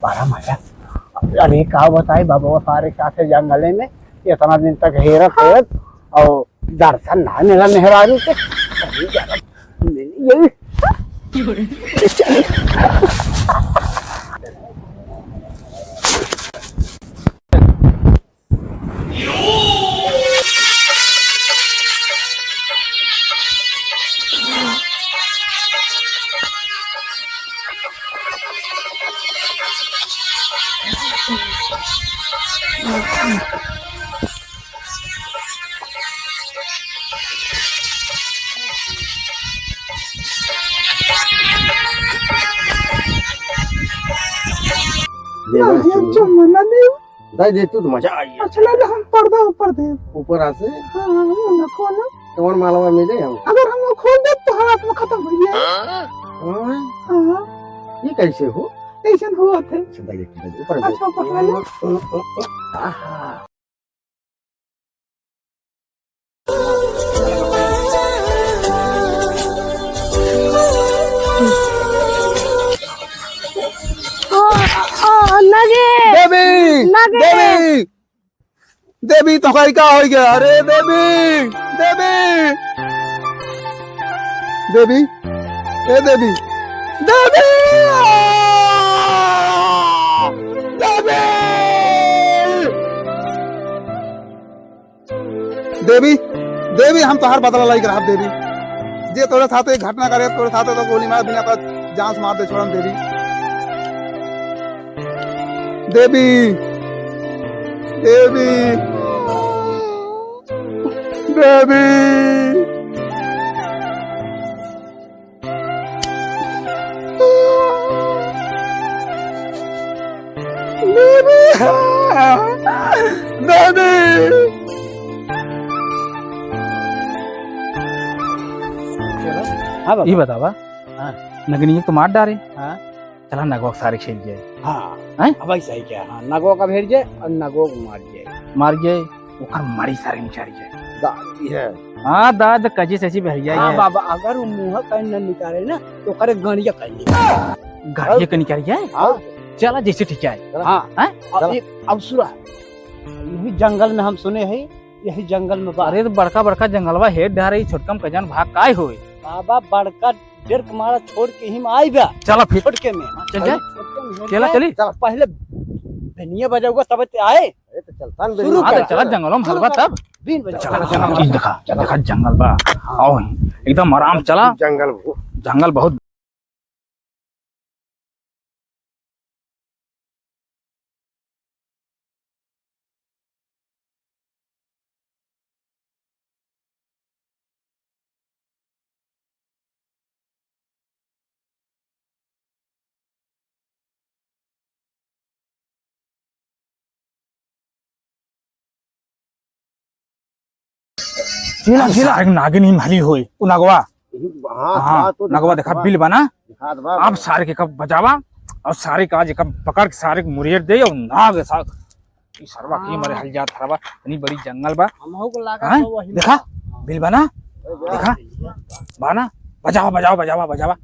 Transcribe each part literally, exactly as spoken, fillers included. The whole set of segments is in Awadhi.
बड़ा मजा। अरे का बताई बाबा, सारे साथे जंगले में इतना दिन तक हेरत हेरत और दर्शन ना मिला मेहरारू के। अरे जरा मिल गई। चल। देवा नहीं, चुम्मा। चुम्मा ना दे। दे दे तू तो मजा आई है। अच्छा, ले ले, हम पर्दा ऊपर दे। ऊपर आ से? हाँ, हाँ, हम ना खोलो। कौन मालवा मिले हम? अगर हम वो खोल दे तो हालत में खत्म हो जाए। हाँ? हाँ। ये कैसे हो? कैसन हुआ थे? अच्छा, दे दे, दे दे, ऊपर दे। अच्छा, ऊपर ले ले। आहा। आ, आ, नगे। देवी! नगे। देवी! देवी, तोहका का होइ गया? अरे देवी! देवी! देवी! ए देवी! देवी! देवी! देवी, देवी, हम तोहार बदला लाइक रहब, देवी। जे तोरे साथे घटना करे, तोरे साथे तो गोली मार, बिना पर जान से मार दे, छोड़म, देवी। देवी, देवी, देवी। देवी! देवी! हाँ बाबा। ई बतावा, हाँ। नगनिया तो मार डारे। हाँ। चला नगवा के सारे खेल जाए। हाँ। हैं? अब ऐसा ही क्या? हाँ, नगवा का भेज जाए और नगवा को मार जाए। मार जाए। ओकर मरी सारे निकाल जाए। दादी है। हाँ, दाद कजी सची बहरिया हाँ है। बाबा, अगर वो मुँह कहीं न निकाले ना, तो ओकरे गड़िया कहीं निकाले। गड़िया कहीं निकाल जाए? हाँ। चला, जैसे ठीक है। हाँ। हैं? अब चला। एक, अब सुरा, यही जंगल में हम सुने हैं, यही जंगल में बा। अरे, तो बड़का, बड़का जंगलवा हेड डारे, छोटकम कजन भाग काय होए? बाबा, बड़का डेर के मारा छोड़ के ही में आई बा। चला फिर। छोटके में। चल जाए। छोटके में चला, चली। चला। पहले बेनिया बजाऊगा, तब ते आए। अरे तो चलता न शुरू बेनिया। हाँ, तो करा। चला जंगलों में शुरू हलवा करा। तब। बीन बजा। चला, चला, चीज दिखा, चला। दिखा जंगल बा। हाँ। आओ, एकदम आराम चला। जंगल बहुत। जंगल बहुत। चीला, अब चीला। सारे नागिन ही महली होई, उ नगवा। हाँ, हाँ, हाँ, तो नगवा दिखात देखा, बा। बिल बना। दिखात बा। अब सारे के कब बजावा और सारे का आज कब पकड़ के सारे के मुरेर दे और नाग सा-, ई सरवा की हाँ। मरे हल जात हरवा, इतनी बड़ी जंगल बा। हमहू को लागत हाँ? बा वही देखा, में। बिल बना, अरे देखा, बा ना, बजावा, बजावा, बजावा, बजावा।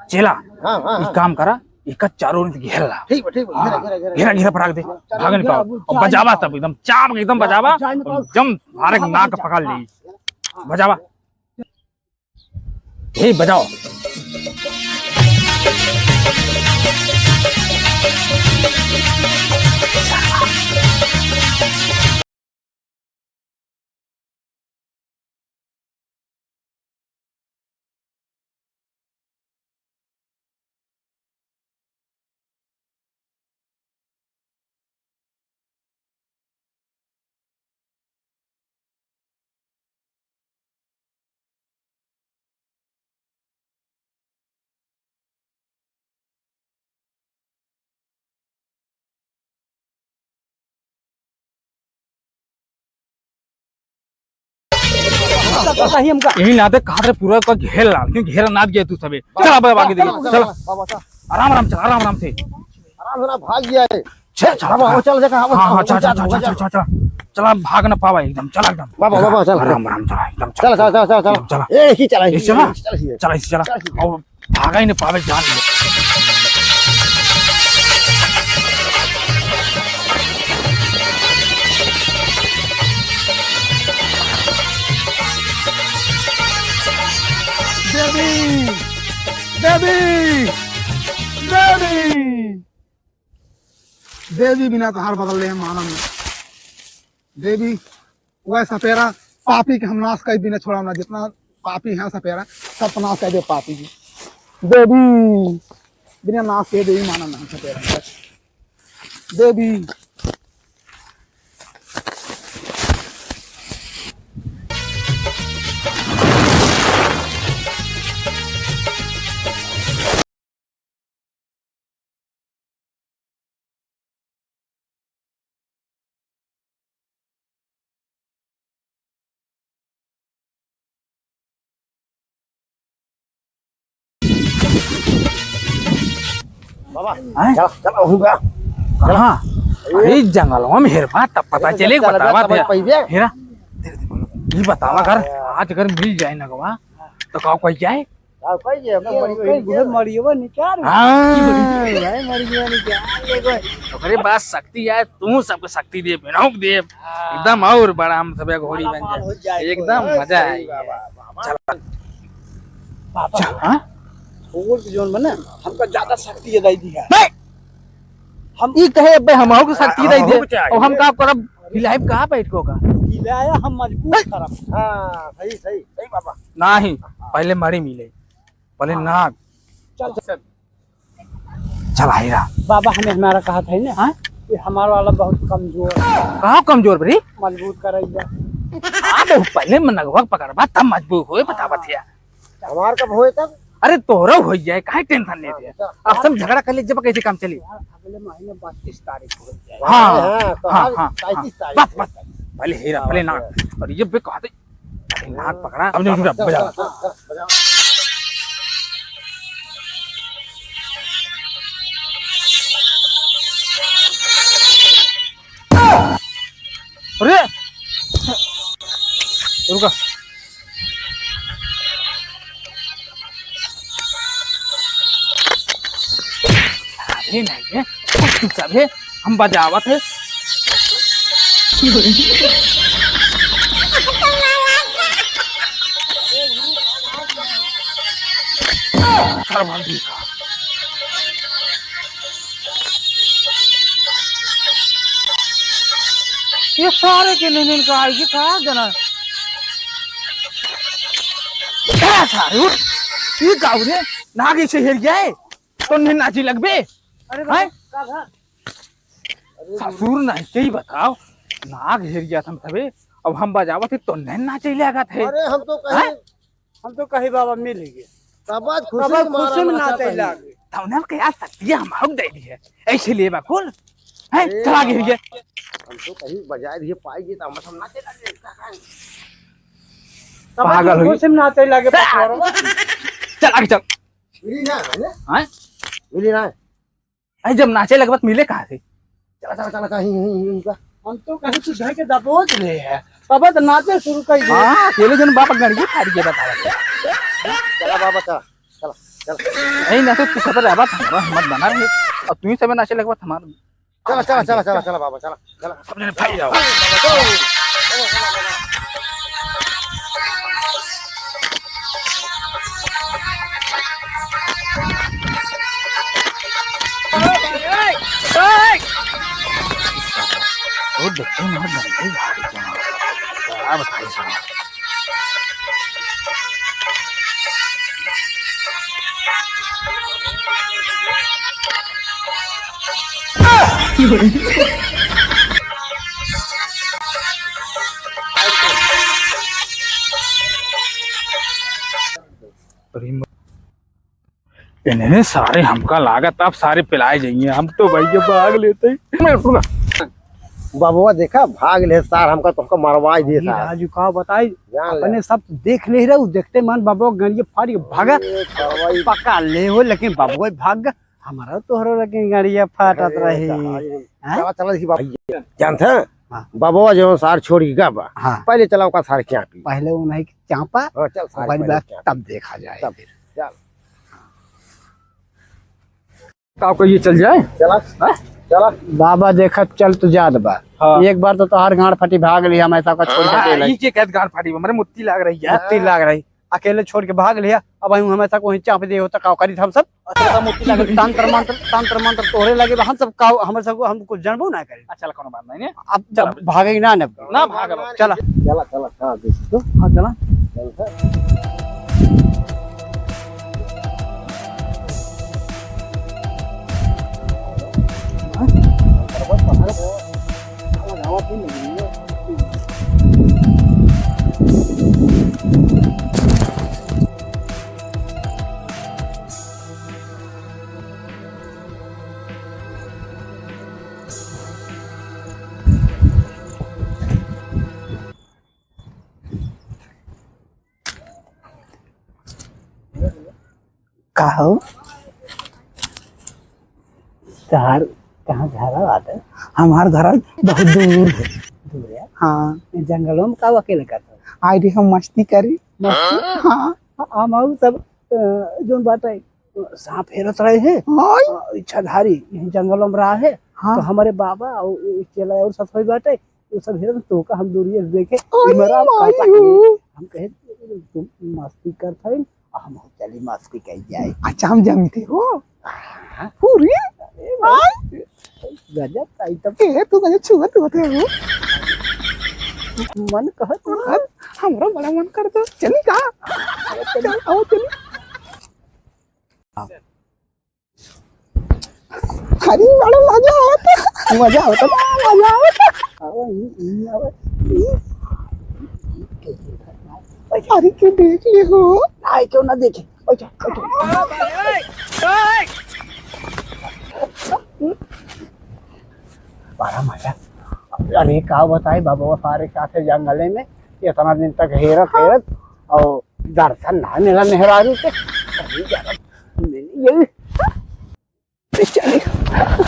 चेला, हाँ, हाँ, ई हाँ। काम करा, इका चारों ओर से घेर ला। ठीक बा, ठीक बा, हाँ, घेरा, घेरा, घेरा। घेरा, घेरा पटाक दे, हाँ, चलो, भागन घेरा, पाओ। वो और जाए बजावा ना। तब एकदम चाप के एकदम हाँ, बजावा, जाए ना और पाओ। एकदम सारे हाँ, नाक बजा। पकड़ हाँ, ली। हाँ। बजावा। ए, बजाओ। यही नाते कहा थे पूरा का घेर ला, क्यों घेर ना गया तू सबे? चल अब आगे देखिए, चल। आराम आराम चल, आराम आराम से। आराम से ना भाग गया है। चल, चल, बाबा, चल। वो चल, देखा, वो हाँ, हाँ, चल, चल, चल, चल, चल, चल। चल, चल। चला, भाग न पावा एकदम, चला एकदम। बाबा, चला, बाबा, चल। आराम, आराम, चला एकदम, चला। चला, चला, चला, चला, चला। एकदम चला। ए, ही चला, ए, ही चला। चला, ही चला। चला, ही चला। और भागा ही न पावे जान ले। देवी बिना तोहार बदल ले हम मानम ना। देवी, वह सपेरा पापी के हम नाश कर बिना छोड़ा ना, जितना पापी है सपेरा, सब नाश कर दे पापी जी। देवी, बिना नाश के देवी मानम ना हम सपेरा। देवी। बाबा, हैं? चला, चला, वहीं बा। कहाँ? अरे जंगलवा में हेरबा, तब पता अरे चले, चला, बतावा चला, दे। पहिले। हेरा, ये बतावा अगर आज अगर मिल जाए नगवा, तो का कही जाए? का कही जाए? अपना ये मरी ओकर वही गुहे जाए। मरियवा निकाल। हाँ। भाई, मरियवा निकाल, ये कोई। ओकरे पास शक्ति है, तू सबके शक्ति दे, बिनौक दे। हाँ। एकदम और बड़ा हम सब घोड़ी बड़ा बन माल जाए। हो जाए। एकदम सही मजा आई है। बाबा, बाबा। चल। बाबा, चल, हाँ? वो तो जोन बने, हमका ज्यादा शक्ति दे दी है। नहीं। हम ई कहे, अबे, हमहू के शक्ति हाँ, दे हमहू दे। के चाहिए। और हम का करब? हिलाइब का बैठ को का? हिलाया हम मजबूत करब। हाँ, सही, सही, सही बाबा। नहीं, पहले मरी मिले, पहले हाँ। नाग। चल। चल। चल, आइरा। बाबा हमें हमारा कहा था ना हाँ? कि हमारा वाला बहुत कमजोर है। कहाँ कमजोर बरी? मजबूत कराइए। हाँ, तो पहले में नगवा पकड़बा, तब मजबूत होए, बतावत है। हमार कब होए तब? अरे तोहरा हो जाए, काहे टेंशन लेते हैं? हाँ, अब सब झगड़ा कर ले, जब कैसे काम चली? यार, अगले महीने बत्तीस तारीख हो जाए। हाँ, हाँ, तो हाँ, आज हाँ, पैंतीस हाँ। तारीख बस, है। बस, पहले हीरा, हाँ, पहले ना। बस। और ये बे कहते, अरे नाक पकड़ा, अब नहीं उठा, बजा। हाँ, हाँ, बजा। अरे! रुका। अरे नहीं है, कुछ सब है, हम बजावत है। ये सारे के निनिन का आई, ये का जना? ए सारे, उठ। ये का रे? नाग इसे हेर गया है। तो नहीं नाची लगबे? अरे हैं? बाबा, का भा? ससुर नहीं, सही बताओ। नाग हेर गया था सबे। अब हम बजावत है तो नहीं नाचे लागत है। अरे हम तो कहीं हैं? हम तो कही बाबा मिल ही गए। तब आज खुशी तब आज के मारा खुशी में नाचा नाचे था। लागे। तब ना क्या शक्ति हम आउट दे दी है। ऐसे लिए बकुल। हैं? अरे चला गिर बाबा, गया। हम तो कहीं बजाए दिए, पाई गए, तो हम सब नाचे लगे। तब आज पागल हुई। खुशी में नाचे लागे पटवार। चल आगे चल। मिली ना, है ना? हैं? मिली ना। अरे जब नाचे लगबत मिले कहाँ से? चला, चला, चला, चला, ही, ही, ही, ही, का। हम तो कहीं तू घर के दबोच ले है। तब तो नाचे शुरू कर दे। हाँ, अकेले जन बाप गड़िए फाड़ के बता रहे। चला बाबा, चला, चला, चला। यही ना तो तू सब रहबा था, हमारा हिम्मत बना रहे। और तू ही सब नाचे लगबत हमार। चला, चला, चला, चला, चला बाबा, चला। चला। सब जने भाग जाओ। बहुत देखते हैं, बहुत बनते हैं यार, क्या बताएं सर। इन्हें सारे हमका लागत अब सारे पिलाए जाइए, हम तो भैया भाग लेते हैं। बबुआ देखा भाग ले सार, हमका तोहका मरवाई दिए अरे सार। राजू का बताई, जान ले। अपने सब देख ले रहे, देखते मन बबुआ गड़िया फाड़ के भागा। अरे, करवाई। पका ले हो, लेकिन बबुआ भाग, हमारा तोहरो लेकिन गड़िया फाटत अरे, रही। कहानी। हैं? चला, चला देखी बाबा। जानत है? हाँ। बबुआ जो सार छोड़ के गा बा। हाँ। पहले चला ओका सार क्या पी। पहले वो नहीं चापा, हाँ, चल, सार ओकरी पहले बाद चापा। तब देखा जाए तब, फिर। चल। का कोई ये चल जाए? चला। हाँ? चला। बाबा देखत चल तो जात बा। हाँ। एक बार तो तोहार गांड फटी भाग ली, हम ऐसा का छोड़ के हाँ, चले। ई के कहत गांड फटी, हमरे मुत्ती लाग रही है। मुत्ती लाग रही। अकेले छोड़ के भाग लिया। अब हम हमेशा को वहीं चाप दे होता, का करी हम सब? अच्छा, मूर्ति लगा दी। तंत्र मंत्र, तंत्र मंत्र तोहरे लगे बा, हम सब का, हमरे सब को, हम कुछ जानबो ना करी। अच्छा, चला, कोनो बात नहीं, नहीं। अब चला। भागे ना, ना। ना भागब। चला। चला, चला, चला, देख तो। हाँ, चला। चल, चल। का हो? तोहार कहाँ घर बाटे? हमार घर बहुत दूर है। दूर है? हाँ। ये जंगलों में का अकेले करत हो? आए रे, हम मस्ती करी। मस्ती? हाँ। हम आऊ सब, अ, जोन बाटे, सांप हेरत रहे हैं। हाँ। अ, इच्छाधारी, यही जंगलों में रहा है। हाँ। तो हमारे बाबा और चेला और सब होई बाटे, वो सब हेरत, तो का हम दूरिये से देखे, अरे इमरान माई पापा हो। के हम कहे, "तुम मस्ती करत हइन, हम चली मस्ती कई जाए।" अच्छा, हम जमते हो। हाँ। पूरी? अरे भाई, गजब का item। ए, तू गजब छुअत होते हो। मन कहत हो। हाँ, हमरो बड़ा मन करत हो। चली का? चल, आओ, चली। अरे, बड़ा मजा आवत। मजा आवत बा, मजा आवत। आवा, ई, ई, आवा, ई। अरे, क्यों देख ले हो? आए, क्यों ना देखे? बैठो, बैठो। बड़ा मजा। अरे, का बताई, बाबा सारे साथे जंगले में इतना दिन तक हेरत, हेरत और दर्शन ना मिला मेहरारू के। अभी जरा मिली ये। चले। खत्म।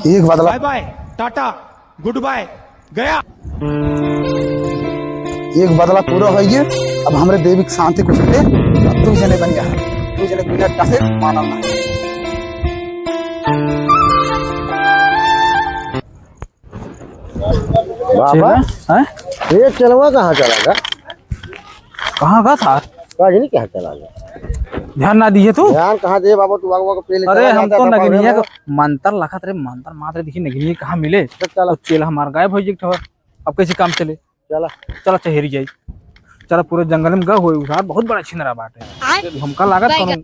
एक बदला। Bye bye, ta-ta, goodbye, गया। एक बदला पूरा होइ गया। अब हमरे देवी के शांति कुछ दे। अब तू जने बनिया है, तू जने बिना डसे मानल ना। बाबा, चेला, हैं? ये चेलवा कहाँ चला गया? कहाँ का था? का जनी कहाँ चला गया? ध्यान ना दिए तू? ध्यान कहाँ दे बाबा, तू आगवा के पहले अरे, चला हम जाता तो था, नगनिया बाबा। को मंत्र लखत रे, मंत्र मात्र देखी नगनिया कहाँ मिले? तो चला। तो चेला हमार गायब होइ गया। अब कैसे काम चले? चला। चला, चहेरी जाई। चला, पूरे जंगल में गए हुए उधार, बहुत बड़ा छिनरा बाटे। आय। हमका लागत बैगन। कोनो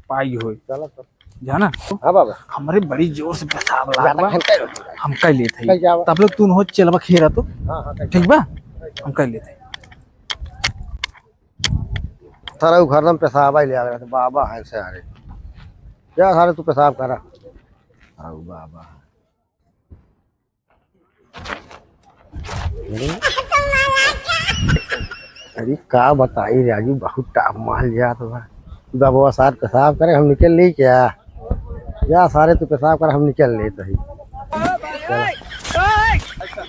पाई होई। चला तो। जाना? हाँ बाबा। हमरे बड़ी जोर से पेशाब लागल बा। हम कई लेत हई। कई जावा। तब लोग तू न हो चेलवा खेरा तो। हाँ, हाँ, कई ठीक बा? हम कई लेत हई। तारा उ घर में पेशाब आई ले आ रहा था। बाबा है सारे। जा सारे तू पेशाब करा। आओ बाबा। अरे, अरे का बताई राजू, बहुत टाप माल जात बा। दबवा सार पेशाब करे, हम निकल ले क्या? जा सारे तू पेशाब कर, हम निकल लेत हई। चला।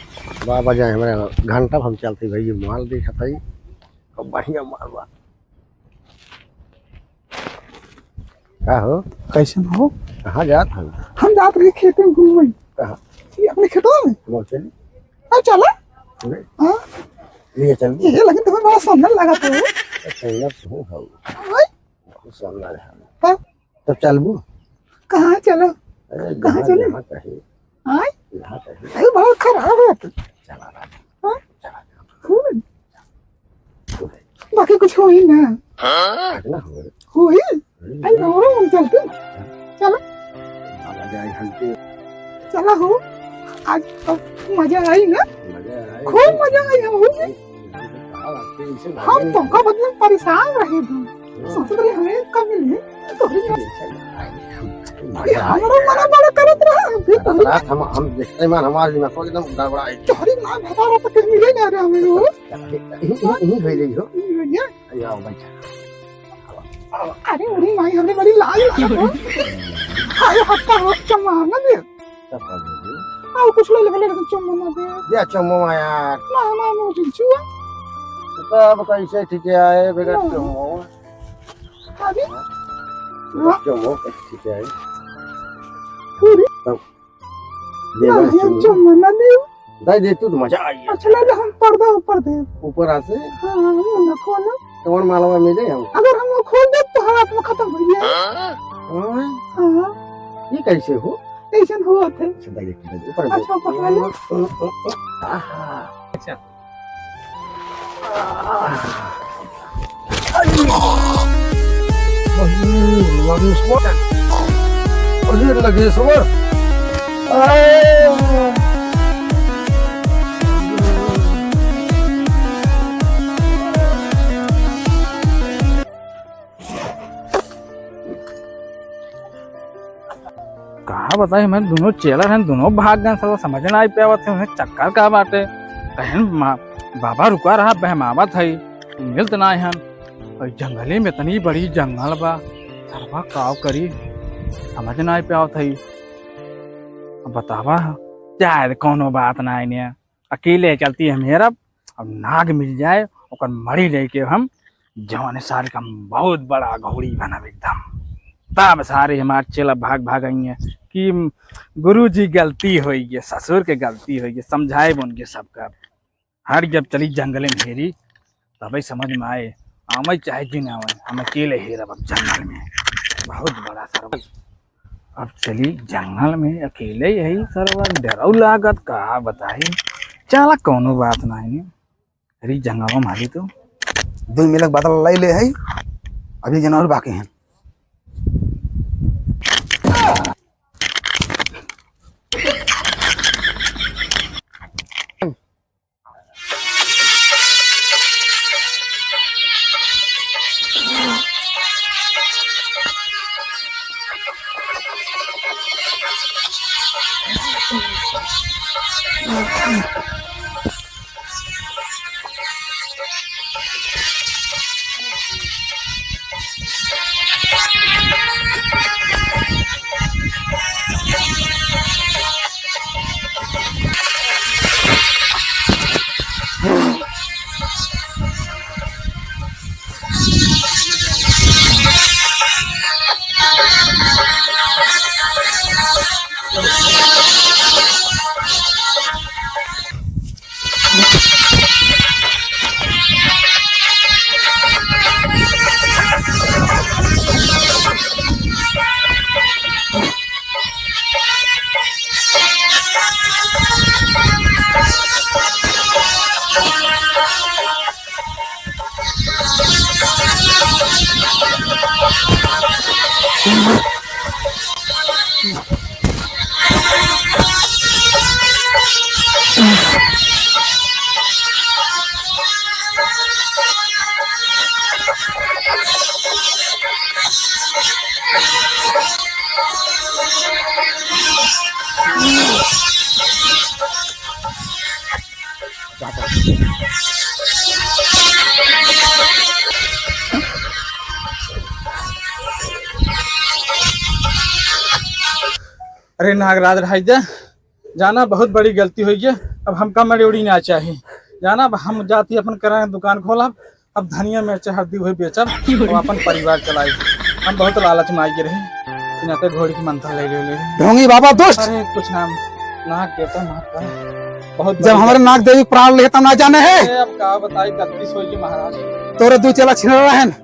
बाबा जाए हमारे घंटा हम चलते भाई, ये माल देखत हई। खूब बढ़िया माल बा। का हो? कैसन हो? कहाँ जात हो? हम जात रही खेते में घूमे। कहाँ? ये अपने खेतवा में। चलो, चल। हाँ, चला। ले। हाँ। ले चल। ये लेकिन तुम्हें बड़ा सुंदर लगा था। सुंदर तो हो। हाँ। बहुत सुंदर है। हाँ। तब चलबू? कहाँ चलो? अरे, कहाँ जहाँ, चले? जहाँ कहे। आय? जहाँ कहे। अरे, बहुत खराब है तू। चला राजा। हाँ? चला, चला। खूब। खूब। बाकी कुछ होई ना। हाँ? ना होई। होई? होई। अरे, होई, हम चलते हैं। चल। चलो। बाबा जाए हल्के। चला हो। आज तो मजा आई ना? मजा आई। खूब मजा आई हम। हम तुमका बदले परेशान रहे थे। सोचत रहे हमें कब मिले, तोहरे ये हमरा मना बड़ा करत रहा, हम भी तोहरे रात हम, हम देखते मान हमारे दिमाग को एकदम गड़बड़ा है। तोहरे माँ भतारा तो कहीं मिले ना रहे हमें वो। यहीं, यहीं, यहीं हो रही हो। यहीं हो गया। अरे आओ बैठा। अरे उड़ी माई, हमरे बड़ी लाज लागत हो। अरे हत्ता हो, चम्मा हम ना दे। चप्पल दे दे। आओ, कुछ ले ले, ले ले, चुम्मा ना दे। दे चुम्मा यार। ना, ना, ना, चिंचुआ। तो अब कैसे ठीक है आए बगैर ना। चुम्मा? अभी? हाँ। चुम्मा, ठीक है। पूरी। तब देवा ना, ये चुम्मा। चुम्मा ना दियो। दे दे तू तो मजा आई है। अच्छा, ले ले, हम पर्दा ऊपर दे। ऊपर आ से? हाँ, हाँ, हम ना खोलो। कौन मालवा मिले हम? अगर हम वो खोल दे तो हालत में खत्म हो जाए। हाँ? हाँ। ये कैसे हो? ऐसन हुआ थे। अच्छा, दे दे, दे दे, ऊपर दे। अच्छा, ऊपर ले ले। आहा। अच्छा। अरे, लगेश्वर। अरे, लगेश्वर। आ। का बताई, मैं दोनों चेला रहन, दोनों भाग गए, साला समझ ना आई पावत है, उन्हें चक्कर का बाटे। कहन मा-, बाबा रुका रहा, बहमावत है, मिलत ना हन। और जंगले में इतनी बड़ी जंगल बा, सरवा काव करी, समझ ना आई पावत है। अब बतावा, शायद कौनो बात ना आईने। अकेले चलती हम हेरब, अब नाग मिल जाए, ओकर मड़ी लेके हम जवान सारे का हम बहुत बड़ा घोड़ी बनब एकदम। तब सारे हमार चेला भाग भाग आई हैं कि गुरुजी गलती होई गई, ससुर के गलती होई गई, समझाए बन के सबका। हर जब चली जंगले में हेरी, तबे समझ में आए, आवे चाहे जिन आवे, हम अकेले हेरब अब जंगल में। बहुत बड़ा सरवा। अब चली जंगल में अकेले यही सरवा, डरौ लागत का बताई। चला कौनो बात ना है। अरे जंगल में मारी तो दो मिलक बादल लाई ले है, अभी जानवर बाकी हैं। अरे नागराज रहाई दे, जाना बहुत बड़ी गलती होई गई। अब हमका मड़ी उड़ी ना चाही। जाना अब हम जाती अपन करा दुकान खोलब, अब धनिया मिर्चा हल्दी वही बेचब और अपन परिवार चलाई। हम बहुत लालच में आई रहे, इनाते घोड़ी की मंथा ले ले ले। ढोंगी बाबा दुष्ट। अरे कुछ ना, नाग देवता माफ कर। बहुत जब बड़ी हमारे गलती। नाग देवी प्राण लेता ना जाने है। अरे अब का बताई, गलती से होई गई महाराज। तोरे दो चेला छिन रहन।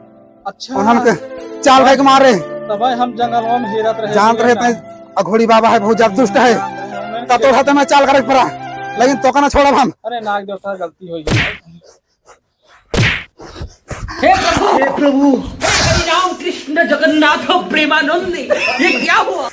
अच्छा। उन्हन के चाल के मारे। तब हम जंगलवा में हेरत रहे। जानत रहे तै अघोड़ी बाबा है, बहुत ज्यादा दुष्ट है। जानत रहे, उन्हन ता के तोरा तो मैं चाल करे पड़ा, लेकिन तोका ना छोड़ब हम। अरे नाग देवता गलती होई गई। हे प्रभु, हे प्रभु। हरि राम कृष्ण जगन्नाथ प्रेमानंद, ये क्या हुआ?